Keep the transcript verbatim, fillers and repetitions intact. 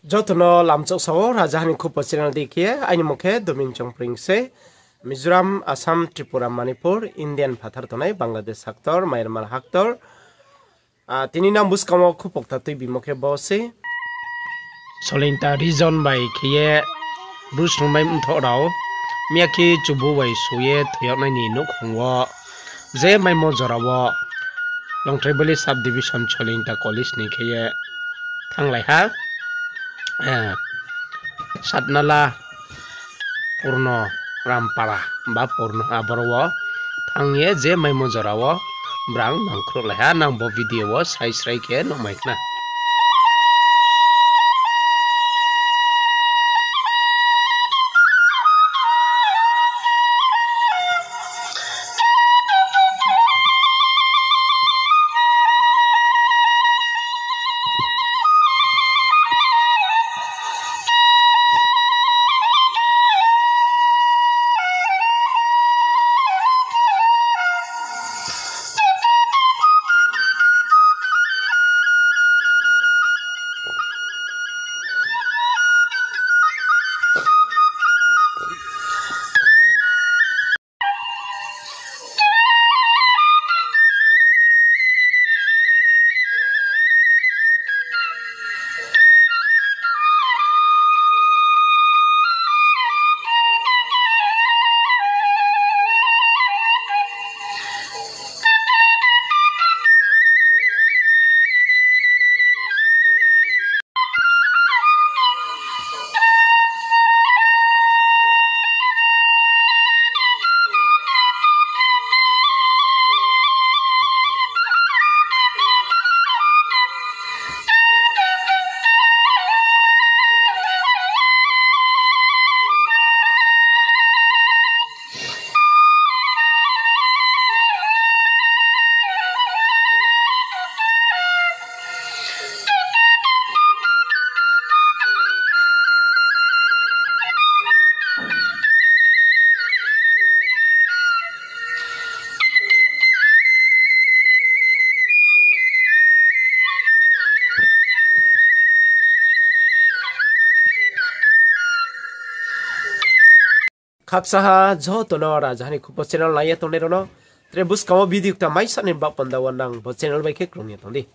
Joto no lamchouh sao, Rajaha ni Khupo channel dei khe, aini mung khe Domin Chongpring se. Mizoram, Assam, Tripura, Manipur, Indian phathar tongnai, Bangladesh haktor, Myanmar haktor. Ah, tini nang buskang wo khupo kta tuibimo khe bo se. Solinta region bai khe ye Bru snung bai mthoh rao, miya khe chubu bai su ye thoi yag nai ni nouhkhong wo, je maimo jora wo, Longtraibali sub division Solinta college ni khe ye thannglai ha. Eh, Satnala Purno Rampara ba Purno aboro wo thanng ye je maimo jora wo brang nangkhruhlai ha, nang bo video wo sai srai khe nuhmai khna. Khakchangha joto no Rajaha ni Khupo channel nai ye tongnai rao no. Tre buskang wo video kta maisa ni baoh panda wo nang bo channel bai khe krung ye tong di.